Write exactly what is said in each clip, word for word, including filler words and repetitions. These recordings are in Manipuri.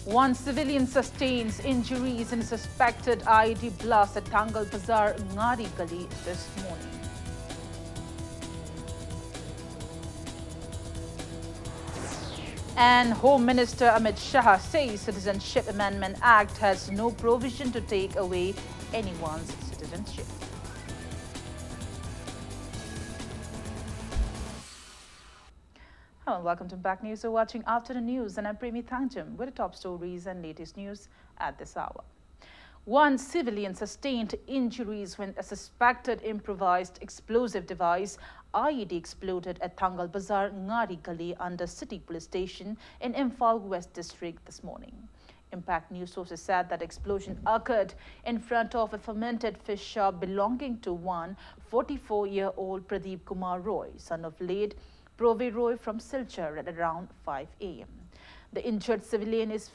One civilian sustains injuries in suspected I E D blast at Thangal Bazar, Ngari Gali this morning. And Home Minister Amit Shah says Citizenship Amendment Act has no provision to take away anyone's citizenship. Hello and welcome to Impact News. You're watching Afternoon News and I'm Premi Thangjam with the top stories and latest news at this hour. One civilian sustained injuries when a suspected improvised explosive device, I E D, exploded at Thangal Bazar Ngari Gali under City Police Station in Imphal West District this morning. Impact News sources said that explosion occurred in front of a fermented fish shop belonging to one forty-four-year-old Pradeep Kumar Roy, son of late Prove Roy from Silchar, at around five a m. The injured civilian is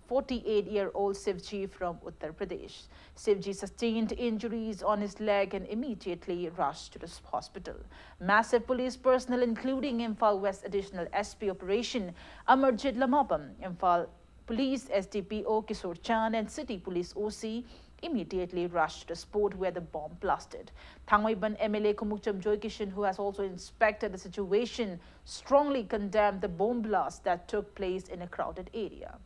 forty-eight-year-old Sivji from Uttar Pradesh. Sivji sustained injuries on his leg and immediately rushed to the hospital. Massive police personnel, including Imphal West Additional S P Operation Amarjit Lamapam, Imphal Police S D P O Kishore Chand and City Police O C immediately rushed to the spot where the bomb blasted. Thangmeiban M L A Khumukcham Joy Kishan, who has also inspected the situation, strongly condemned the bomb blast that took place in a crowded area.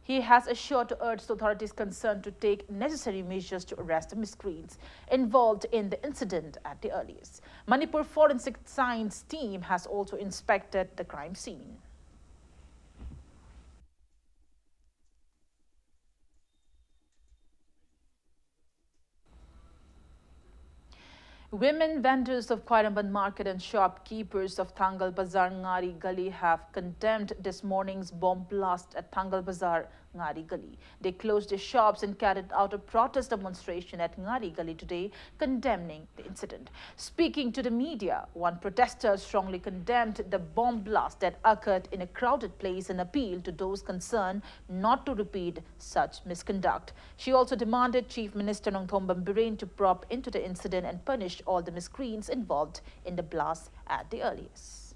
He has assured to urge the authorities concerned to take necessary measures to arrest the miscreants involved in the incident at the earliest. Manipur Forensic Science Team has also inspected the crime scene. Women vendors of Khwairamband Market and shopkeepers of Thangal Bazar Ngari Gali have condemned this morning's bomb blast at Thangal Bazar Ngari Gali. They closed their shops and carried out a protest demonstration at Ngari Gali today, condemning the incident. Speaking to the media, one protester strongly condemned the bomb blast that occurred in a crowded place and appealed to those concerned not to repeat such misconduct. She also demanded Chief Minister Nongthombam Biren to probe into the incident and punish all the miscreants involved in the blast at the earliest.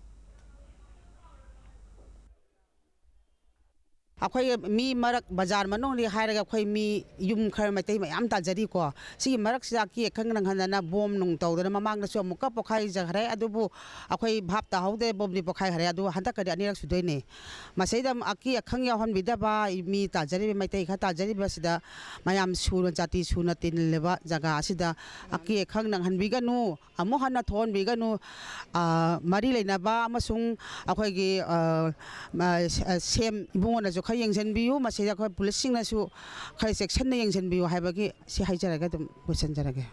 ꯑꯩꯈꯣꯏ ꯃꯤ ꯃꯔꯛ, ꯕꯖꯥꯔ ꯃꯅꯨꯡꯗꯤ ꯍꯥꯏꯔꯒ ꯑꯩꯈꯣꯏ ꯃꯤ ꯌꯨꯝ ꯈꯔ ꯃꯩꯇꯩ ꯃꯌꯥꯝ ꯇꯥꯖꯔꯤꯀꯣ꯫ ꯁꯤꯒꯤ ꯃꯔꯛꯁꯤꯗ ꯑꯀꯤ ꯑꯈꯪ ꯅꯪꯍꯟꯗꯅ ꯕꯣꯝ ꯅꯨꯡ ꯇꯧꯗꯅ ꯃꯃꯥꯡꯗꯁꯨ ꯑꯃꯨꯛꯀ ꯄꯣꯈꯥꯏꯖꯈ꯭ꯔꯦ꯫ ꯑꯗꯨꯕꯨ ꯑꯩꯈꯣꯏ ꯚꯥꯞ ꯇꯥꯍꯧꯗꯦ, ꯕꯣꯝꯗꯤ ꯄꯣꯈꯥꯏꯈ꯭ꯔꯦ꯫ ꯑꯗꯨ ꯍꯟꯗꯛꯀꯗꯤ ꯑꯅꯤꯔꯛ ꯁꯨꯗꯣꯏꯅꯦ꯫ ꯃꯁꯤꯗ ꯑꯀꯤ ꯑꯈꯪ ꯌꯥꯎꯍꯟꯕꯤꯗꯕ, ꯃꯤ ꯇꯥꯖꯔꯤꯕ, ꯃꯩꯇꯩ ꯈꯔ ꯇꯥꯖꯔꯤꯕꯁꯤꯗ ꯃꯌꯥꯝ ꯁꯨꯅ, ꯖꯥꯇꯤ ꯁꯨꯅ ꯇꯤꯜꯂꯤꯕ ꯖꯒꯥ ꯑꯁꯤꯗ ꯑꯀꯤ ꯑꯈꯪ ꯅꯪꯍꯟꯕꯤꯒꯅꯨ꯫ ꯑꯃꯨꯛ ꯍꯟꯅ ꯊꯣꯛꯍꯟꯕꯤꯒꯅꯨ꯫ ꯑ, ꯃꯔꯤ ꯂꯩꯅꯕ ꯑꯃꯁꯨꯡ ꯑꯩꯈꯣꯏꯒꯤ, ꯑ, ꯃ-, ꯑ, ꯁꯦꯝ ꯏꯕꯨꯡꯉꯣꯅꯁꯨ ꯈꯔ ꯌꯦꯡꯁꯤꯟꯕꯤꯌꯨ꯫ ꯃꯁꯤꯗ ꯑꯩꯈꯣꯏ ꯄꯨꯂꯤꯁꯁꯤꯡꯅꯁꯨ ꯈꯔ ꯆꯦꯛꯁꯤꯟꯅ ꯌꯦꯡꯁꯤꯟꯕꯤꯌꯨ ꯍꯥꯏꯕꯒꯤ ꯁꯤ ꯍꯥꯏꯖꯔꯒ ꯑꯗꯨꯝ ꯂꯣꯏꯁꯤꯟꯖꯔꯒꯦ꯫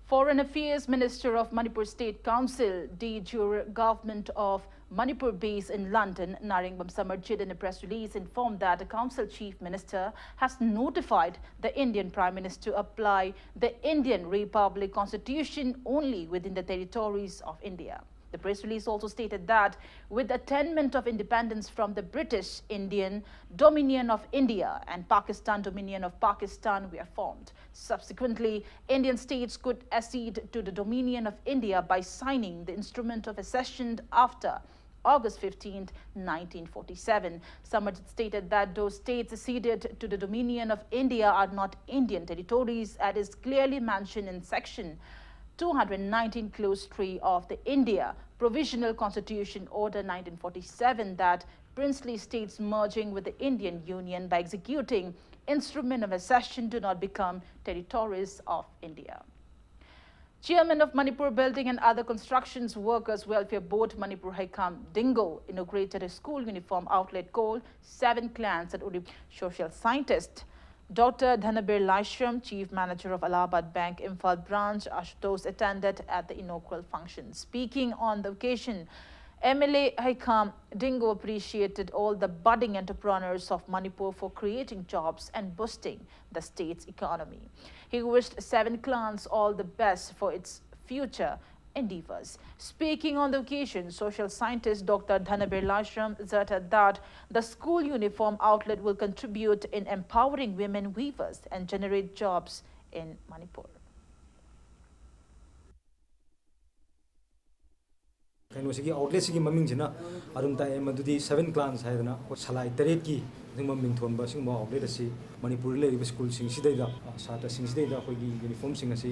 Foreign Affairs Minister of Manipur State Council, D Jur, Government of Manipur base in London, Narengbam Samarjit, in a press release informed that the Council Chief Minister has notified the Indian Prime Minister to apply the Indian Republic Constitution only within the territories of India. The press release also stated that with the attainment of independence from the British, Indian Dominion of India and Pakistan, Dominion of Pakistan, were formed. Subsequently, Indian states could accede to the Dominion of India by signing the Instrument of Accession after August fifteenth, nineteen forty-seven. Samarjit stated that those states ceded to the Dominion of India are not Indian territories, as is clearly mentioned in Section two hundred nineteen, Clause three of the India Provisional Constitution Order nineteen forty-seven, that princely states merging with the Indian Union by executing Instrument of Accession do not become territories of India. Chairman of Manipur Building and Other Constructions Workers Welfare Board Manipur, Haikam Dingo, inaugurated a school uniform outlet called Seven Clans at Uri. Social scientist Doctor Dhanabir Laishram, Chief Manager of Allahabad Bank Imphal Branch, Ashutosh, attended at the inaugural function. Speaking on the occasion, M L A Haikam Dingo appreciated all the budding entrepreneurs of Manipur for creating jobs and boosting the state's economy. He wished Seven Clans all the best for its future endeavors. Speaking on the occasion, social scientist Doctor Dhanabir Laishram asserted that the school uniform outlet will contribute in empowering women weavers and generate jobs in Manipur. ꯀꯩꯅꯣꯁꯤꯒꯤ ꯑꯥꯎꯠꯂꯦꯠꯁꯤꯒꯤ ꯃꯃꯤꯡꯁꯤꯅ ꯑꯗꯨꯝ ꯇꯥꯛꯑꯦ, ꯃꯗꯨꯗꯤ ꯁꯚꯦꯟ ꯀ꯭ꯂꯥꯟꯁ ꯍꯥꯏꯗꯅ ꯑꯩꯈꯣꯏ ꯁꯂꯥꯏ ꯇꯔꯦꯠꯀꯤ ꯑꯗꯨꯒꯨꯝꯕ ꯃꯤꯡꯊꯣꯟꯕ ꯑꯁꯤꯒꯨꯝꯕ ꯑꯥꯎꯠꯂꯦꯠ ꯑꯁꯤ ꯃꯅꯤꯄꯨꯔꯗ ꯂꯩꯔꯤꯕ ꯁ꯭ꯀꯨꯜꯁꯤꯡꯁꯤꯗꯩꯗ, ꯑ, ꯁꯥꯇ꯭ꯔꯁꯤꯡꯁꯤꯗꯩꯗ ꯑꯩꯈꯣꯏꯒꯤ ꯌꯨꯅꯤꯐꯣꯔꯝꯁꯤꯡ ꯑꯁꯤ,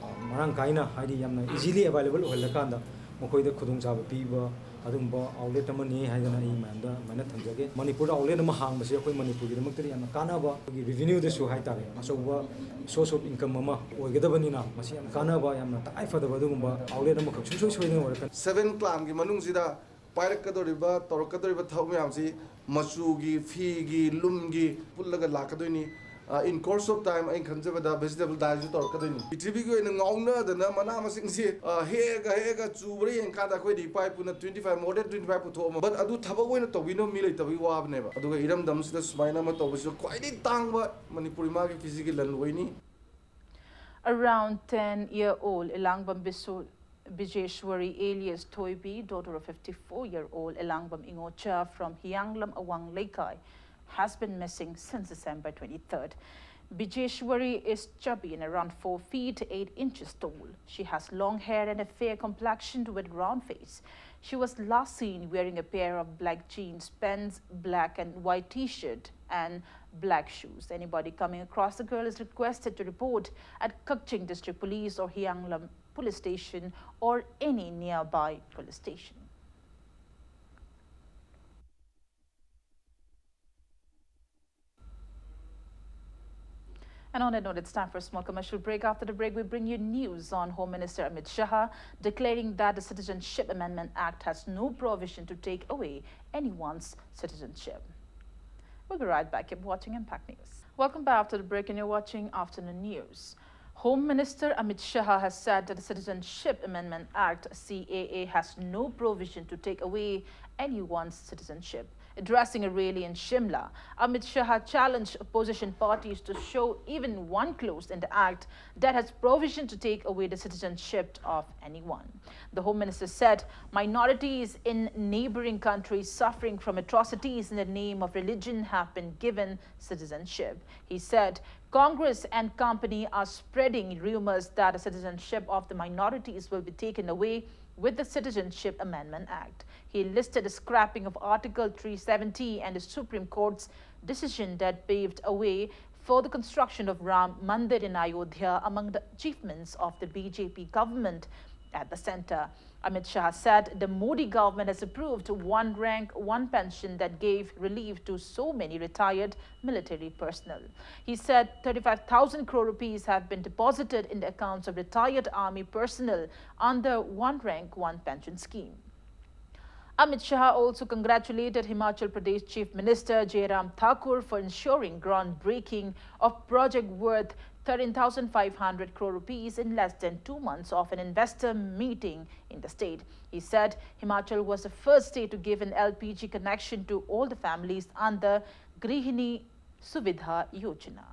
ꯑ, ꯃꯔꯥꯡ ꯀꯥꯏꯅ, ꯍꯥꯏꯗꯤ ꯌꯥꯝꯅ ꯏꯖꯤꯂꯤ ꯑꯦꯕꯥꯏꯂꯦꯕꯜ ꯑꯣꯏꯍꯜꯂꯀꯥꯟꯗ ꯃꯈꯣꯏꯗ ꯈꯨꯗꯣꯡꯆꯥꯕ ꯄꯤꯕ ꯑꯗꯨꯒꯨꯝꯕ ꯑꯥꯎꯠꯂꯦꯠ ꯑꯃꯅꯤ ꯍꯥꯏꯗꯅ ꯑꯩ ꯃꯌꯥꯝꯗ ꯑꯗꯨꯃꯥꯏꯅ ꯊꯝꯖꯒꯦ꯫ ꯃꯅꯤꯄꯨꯔꯗ ꯑꯥꯎꯠꯂꯦꯠ ꯑꯃ ꯍꯥꯡꯕꯁꯦ ꯑꯩꯈꯣꯏ ꯃꯅꯤꯄꯨꯔꯒꯤꯗꯃꯛꯇꯗꯤ ꯌꯥꯝꯅ ꯀꯥꯟꯅꯕ, ꯑꯩꯈꯣꯏꯒꯤ ꯔꯤꯚꯤꯅ꯭ꯌꯨꯗꯁꯨ ꯍꯥꯏꯇꯥꯔꯦ, ꯑꯆꯧꯕ ꯁꯣꯔꯁ ꯑꯣꯐ ꯏꯟꯀꯝ ꯑꯃ ꯑꯣꯏꯒꯗꯕꯅꯤꯅ ꯃꯁꯤ ꯌꯥꯝ ꯀꯥꯟꯅꯕ, ꯌꯥꯝꯅ ꯇꯉꯥꯏ ꯐꯗꯕ ꯑꯗꯨꯒꯨꯝꯕ ꯑꯥꯎꯠꯂꯦꯠ ꯑꯃꯈꯛ ꯁꯨꯡꯁꯣꯏ ꯁꯣꯏꯗꯅ ꯑꯣꯏꯔꯛꯀꯅꯤ꯫ ꯁꯚꯦꯟ ꯀ꯭ꯂꯥꯟꯒꯤ ꯃꯅꯨꯡꯁꯤꯗ ꯄꯥꯏꯔꯛꯀꯗꯧꯔꯤꯕ, ꯇꯧꯔꯛꯀꯗꯧꯔꯤꯕ ꯊꯕꯛ ꯃꯌꯥꯝꯁꯤ ꯃꯆꯨꯒꯤ, ꯐꯤꯒꯤ, ꯂꯨꯝꯒꯤ ꯄꯨꯜꯂꯒ ꯂꯥꯛꯀꯗꯣꯏꯅꯤ꯫ ꯑ, in course of time ꯑꯩꯅ ꯈꯟꯖꯕꯗ vegetable dyeꯁꯨ ꯇꯧꯔꯛꯀꯗꯣꯏꯅꯤ꯫ ꯄ꯭ꯔꯤꯊꯤꯕꯤꯒꯤ ꯑꯣꯏꯅ ꯉꯥꯎꯅꯗꯅ ꯃꯅꯥ ꯃꯁꯤꯡꯁꯦ, ꯑ, ꯍꯦꯛꯑꯒ, ꯍꯦꯛꯑꯒ ꯆꯨꯕ꯭ꯔꯥ ꯌꯦꯡꯀꯥꯟꯗ ꯑꯩꯈꯣꯏꯗꯤ ꯏꯄꯥ ꯏꯄꯨꯅ twenty five, more than twenty five ꯄꯨꯊꯣꯛꯑꯝꯃ, but ꯑꯗꯨ ꯊꯕꯛ ꯑꯣꯏꯅ ꯇꯧꯕꯤꯅꯕ ꯃꯤ ꯂꯩꯇꯕꯒꯤ ꯋꯥꯕꯅꯦꯕ꯫ ꯑꯗꯨꯒ ꯏꯔꯝꯗꯝꯁꯤꯗ ꯁꯨꯃꯥꯏꯅ ꯑꯃ ꯇꯧꯕꯁꯤꯁꯨ ꯈ꯭ꯋꯥꯏꯗꯒꯤ ꯇꯥꯡꯕ ꯃꯅꯤꯄꯨꯔ ꯏꯃꯥꯒꯤ ꯐꯤꯖꯤꯒꯤ ꯂꯟ ꯑꯣꯏꯅꯤ꯫ Around ten-year-old Elangbam Bisu-, Bijeshwari alias Thoibi, daughter of fifty-four-year-old Elangbam Ingocha from Hianglam Awang Leikai, has been missing since December twenty-third. Bijeshwari is chubby and around four feet eight inches tall. She has long hair and a fair complexion with round face. She was last seen wearing a pair of black jeans, pants, black and white T-shirt, and black shoes. Anybody coming across the girl is requested to report at Kakching District Police or Hianglam Police Station or any nearby police station. And on that note, it's time for a small commercial break. After the break, we bring you news on Home Minister Amit Shah declaring that the Citizenship Amendment Act has no provision to take away anyone's citizenship. We'll be right back. Keep watching Impact News. Welcome back after the break, and you're watching Afternoon News. Home Minister Amit Shah has said that the Citizenship Amendment Act, C A A, has no provision to take away anyone's citizenship. Addressing a rally in Shimla, Amit Shah challenged opposition parties to show even one clause in the act that has provision to take away the citizenship of anyone. The Home Minister said minorities in neighboring countries suffering from atrocities in the name of religion have been given citizenship. He said Congress and company are spreading rumors that the citizenship of the minorities will be taken away with the Citizenship Amendment Act. He listed the scrapping of Article three seventy and the Supreme Court's decision that paved a way for the construction of Ram Mandir in Ayodhya among the achievements of the B J P government at the center. Amit Shah said the Modi government has approved one rank, one pension that gave relief to so many retired military personnel. He said thirty-five thousand crore rupees have been deposited in the accounts of retired army personnel under one rank, one pension scheme. Amit Shah also congratulated Himachal Pradesh Chief Minister Jairam Thakur for ensuring groundbreaking of project worth thirteen thousand five hundred crore rupees in less than two months of an investor meeting in the state. He said Himachal was the first state to give an L P G connection to all the families under Grihini Suvidha Yojana.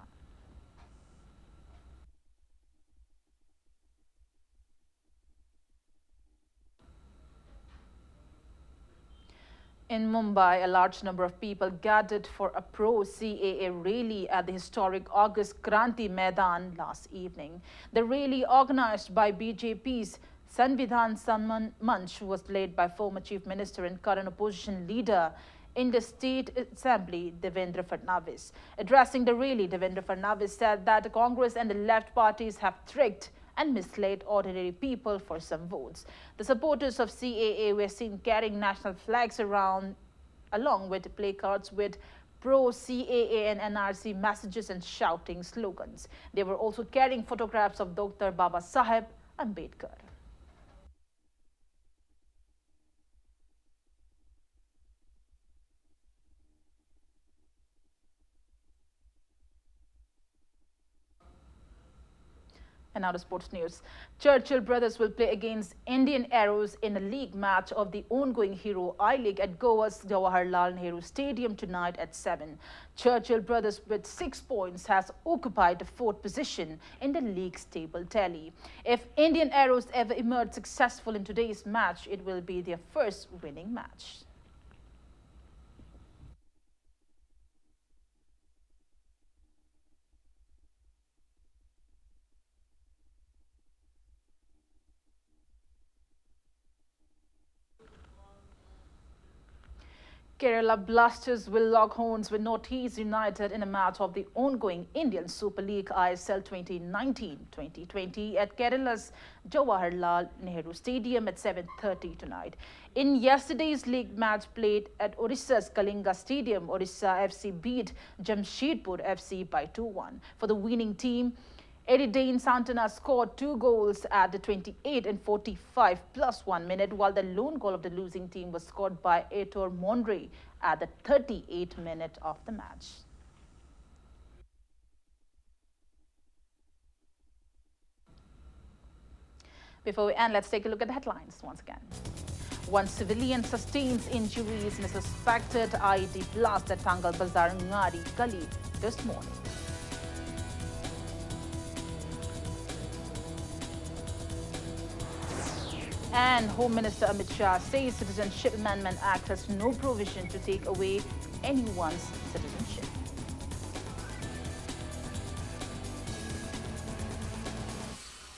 In Mumbai, a large number of people gathered for a pro C A A rally at the historic August Kranti Maidan last evening. The rally, organized by B J P's Sanvidhan Samman Manch, was led by former Chief Minister and current opposition leader in the State Assembly, Devendra Fadnavis. Addressing the rally, Devendra Fadnavis said that the Congress and the left parties have tricked and misled ordinary people for some votes. The supporters of C A A were seen carrying national flags around, along with placards with pro C A A and N R C messages and shouting slogans. They were also carrying photographs of Doctor Baba Saheb Ambedkar. And now to sports news. Churchill Brothers will play against Indian Arrows in a league match of the ongoing Hero I League at Goa's Jawaharlal Nehru Stadium tonight at seven. Churchill Brothers, with six points, has occupied the fourth position in the league's table tally. If Indian Arrows ever emerge successful in today's match, it will be their first winning match. Kerala Blasters will lock horns with Northeast United in a match of the ongoing Indian Super League I S L twenty nineteen twenty twenty at Kerala's Jawaharlal Nehru Stadium at seven thirty tonight. In yesterday's league match played at Orissa's Kalinga Stadium, Orissa F C beat Jamshedpur F C by two one. For the winning team, Eridane Santana scored two goals at the twenty-eight and forty-five plus one minute, while the lone goal of the losing team was scored by Aitor Mondre at the thirty-eight minute of the match. Before we end, let's take a look at the headlines once again. One civilian sustains injuries in a suspected I E D blast at Thangal Bazar Ngari Gully this morning. And Home Minister Amit Shah says Citizenship Amendment Act has no provision to take away anyone's citizenship.